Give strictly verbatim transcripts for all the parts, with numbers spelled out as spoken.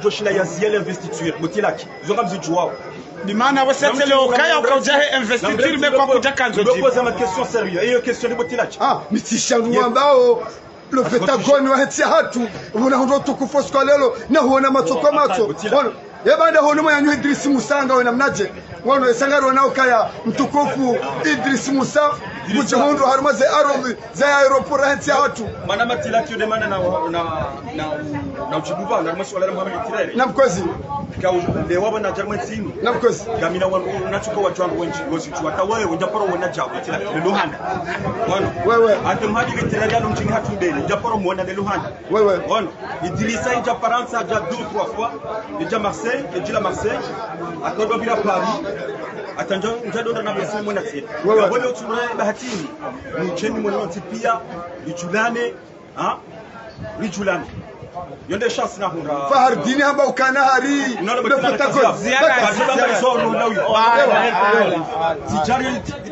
udjo shinda ya ziele investiture, Botilaki. Zo ngamzidjuwao. Bi maana we setse leo kaya ukaudja he investiture, mais kwa kudja kanzo djibu. Poser ma question sérieux. Iyo question ni Botilaki. Ah, mi tsisha nuwambao. Le Pentagone wa hetsi hatru, wuna hundro utukufu siku wa leo, na huona matso kwa matso. Wona, ye baanda huona mwananyahu Idriss Musa nga wena mnadje. Wona, ye sa ngarionao ukaya mtukufu Idriss Musa, kudjihundru harumwa ze ardhwi za aéroport ya hetsi hatru. Mana Botilaki yo de mana na, na, na, na udjibu ba, na masuala ya Mohamed Tirere. Naam kwezi. Ka u-, le waba na jarma tsinu. Naam kwezi. Ngamina wanu, natsuko wadjuwa wendji, wozi tu, hata wewe, wendja paro wena djabu, Botilaki, le luhanda. Wona. Wewe. Hata Mohamed Tirere, ano mdjini hatru mbele, wendja paro mwona le luhanda. Wewe. Wona. Idrissa, idja Farantsa, idja deux, trois fois. Idja Marseille, idjila Marseille. Hata ndo bila Paris. Hata ndja, ndja donda na besi mwona tsi. Wewe. Wole utsura bahatini. Mdjeni mwona tsi pia. Idjulane. Ha? Ridjulane. Yo nde chance nahundra. Fahardini hamba ukana hari. Non, non, mais le Pentagone. Ziara, ziara. Tsidjari,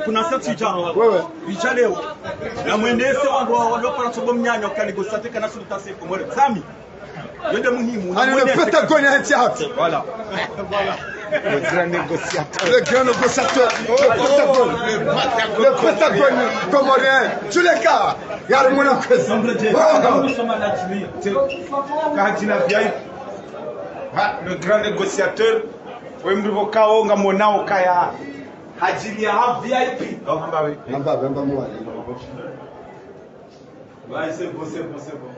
kuna sa tsidjari. Wewe. Ridja leo. Na mwenese wangu wa, wa, wa, para sobo mnyanya, ukani gosate kana sultase Komori. Sami. Yo nde muhimu. Ani le Pentagone ya hetsi hatru. Voilà. Le grand négociateur. Le grand négociateur. Le Pentagone. Le Pentagone comorien. Tous les cas. Yari mwana kwezi. Kahadjina V I P. Ha, le grand négociateur. We mrivo kao ngamonao kaya. Hadjili ya V I P. Amba we. Amba, amba mwana. Ouais, c'est bon, c'est bon, c'est bon.